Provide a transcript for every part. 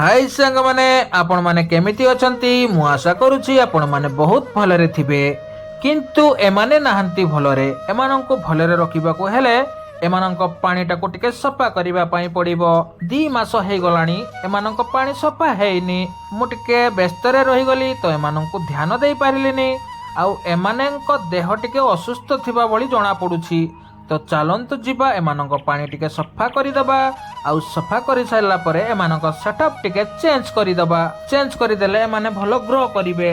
High ସାଙ୍ଗମାନେ, ଆପଣମାନେ କେମିତି ଅଛନ୍ତି? ମୁଁ ଆଶା କରୁଛି ଆପଣମାନେ ବହୁତ ଭଲରେ ଥିବେ। କିନ୍ତୁ ଏମାନେ ନାହାନ୍ତି ଭଲରେ। ଏମାନଙ୍କୁ ଭଲରେ ରଖିବାକୁ ହେଲେ ଏମାନଙ୍କ ପାଣିଟାକୁ ଟିକେ ସଫା କରିବା ପାଇଁ ପଡ଼ିବ। 2 ମାସ ହେଇଗଲାଣି, ଏମାନଙ୍କ ପାଣି ସଫା ହେଇନି। ମୁଁ ଟିକେ ବ୍ୟସ୍ତରେ ରହିଗଲି ତ ଏମାନଙ୍କୁ ଧ୍ୟାନ ଦେଇପାରିଲିନି। ଆଉ ଏମାନଙ୍କ ଦେହ ଟିକେ ଅସୁସ୍ଥ ଥିବା ଭଳି ଜଣାପଡ଼ୁଛି। ତ ଚାଲନ୍ତୁ ଯିବା, ଏମାନଙ୍କ ପାଣି ଟିକେ ସଫା କରିଦେବା। ଆଉ ସଫା କରିସାରିଲା ପରେ ଏମାନଙ୍କ ସେଟଅପ୍ ଟିକେ ଚେଞ୍ଜ କରିଦେବା। ଚେଞ୍ଜ କରିଦେଲେ ଏମାନେ ଭଲ ଗ୍ରୋ କରିବେ।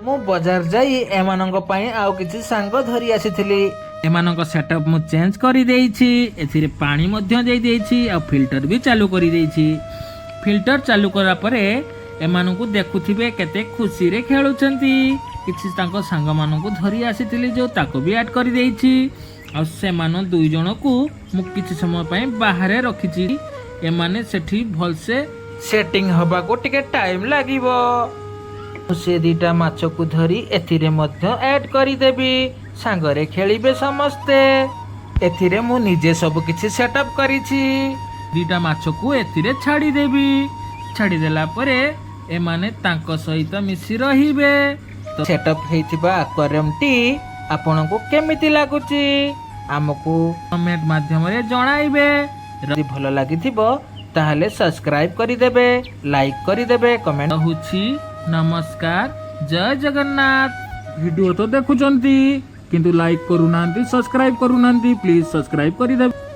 ମୁଁ ବଜାର ଯାଇ ଏମାନଙ୍କ ପାଇଁ ଆଉ କିଛି ସାଙ୍ଗ ଧରି ଆସିଥିଲି। ଏମାନଙ୍କ ସେଟଅପ୍ ମୁଁ ଚେଞ୍ଜ କରିଦେଇଛି। ଏଥିରେ ପାଣି ମଧ୍ୟ ଦେଇଦେଇଛି ଆଉ ଫିଲ୍ଟର ବି ଚାଲୁ କରିଦେଇଛି। ଫିଲ୍ଟର ଚାଲୁ କଲା ପରେ ଏମାନଙ୍କୁ ଦେଖୁଥିବେ, କେତେ ଖୁସିରେ ଖେଳୁଛନ୍ତି। କିଛି ତାଙ୍କ ସାଙ୍ଗମାନଙ୍କୁ ଧରି ଆସିଥିଲି ଯେଉଁ, ତାକୁ ବି ଆଡ୍ କରିଦେଇଛି। ଆଉ ସେମାନ ଦୁଇ ଜଣକୁ ମୁଁ କିଛି ସମୟ ପାଇଁ ବାହାରେ ରଖିଛି। ଏମାନେ ସେଠି ଭଲସେ ସେଟିଂ ହବାକୁ ଟିକେ ଟାଇମ୍ ଲାଗିବ। ମୁଁ ସେ ଦିଟା ମାଛକୁ ଧରି ଏଥିରେ ମଧ୍ୟ ଆଡ୍ କରିଦେବି। ସାଙ୍ଗରେ ଖେଳିବେ ସମସ୍ତେ। ଏଥିରେ ମୁଁ ନିଜେ ସବୁ କିଛି ସେଟଅପ୍ କରିଛି। ଦିଟା ମାଛକୁ ଏଥିରେ ଛାଡ଼ିଦେବି। ଛାଡ଼ିଦେଲା ପରେ ଏମାନେ ତାଙ୍କ ସହିତ ମିଶି ରହିବେ। ତ ସେଟଅପ୍ ହେଇଥିବା ଆକ୍ୱାରିୟମଟି ଆପଣଙ୍କୁ କେମିତି ଲାଗୁଛି, ଆମକୁ କମେଣ୍ଟ ମାଧ୍ୟମରେ ଜଣାଇବେ। ଯଦି ଭଲ ଲାଗିଥିବ, ତାହେଲେ ସବସ୍କ୍ରାଇବ କରିଦେବେ, ଲାଇକ୍ କରିଦେବେ, କମେଣ୍ଟ। ରହୁଛି, ନମସ୍କାର, ଜୟ ଜଗନ୍ନାଥ। ଭିଡ଼ିଓ ତ ଦେଖୁଛନ୍ତି, କିନ୍ତୁ ଲାଇକ୍ କରୁନାହାନ୍ତି, ସବସ୍କ୍ରାଇବ କରୁନାହାନ୍ତି। ପ୍ଲିଜ୍ ସବସ୍କ୍ରାଇବ କରିଦେବେ।